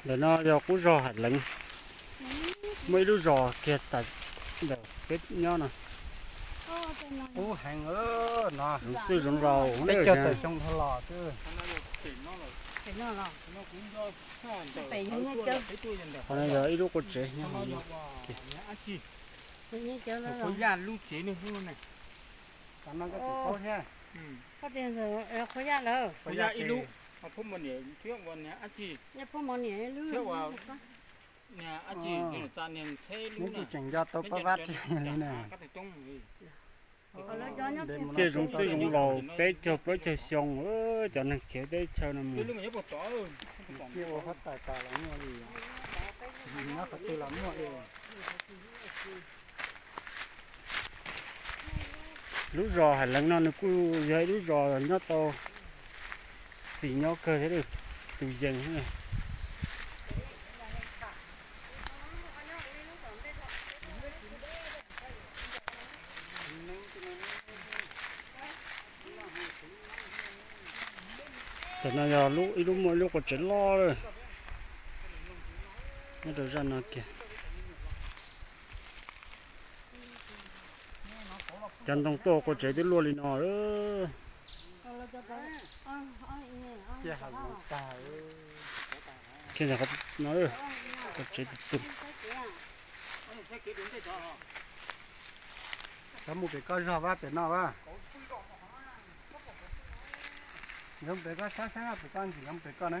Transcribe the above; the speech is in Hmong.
Ntawm no yog qub zos Haim Leev, muaj ib lub zos kiag tas ntawm peb nyob no. Qub heev no. Zoov txwj zoov laus. Peb caug tawm xyoo dhau los xwb. Qhov no yog ib lub qua tsev nyob hauv no. Qhov no koj tsis paub thiab. Qhov no ib lub, thiab ua, nws kuj tseem nco tau pab vab thiab li na. Txij zoov txwj zoov laus peb caug plaub caug xyoo, cov neeg khiav teb chaws no mus. Cia ua huab tais tas los muaj li, nyob qhov twg los muaj li. Lub zos Haim Leev no nws kuj yog ib lub zos nyob tau xis nyob kawg thiab, tus yees. Tam no yog ib lub, muaj ib lub qua tsev loj lawm nyob rau zaj no kiag. Cov ntoo tuaj qua tsev twb luaj li no. Kiag ntawm qhov no, qua tsev tus tus. Cov mus pem koj zog, vab pem no vab. Nkawd pem koj sab sab, pem koj ntxim, nkawd pem koj na.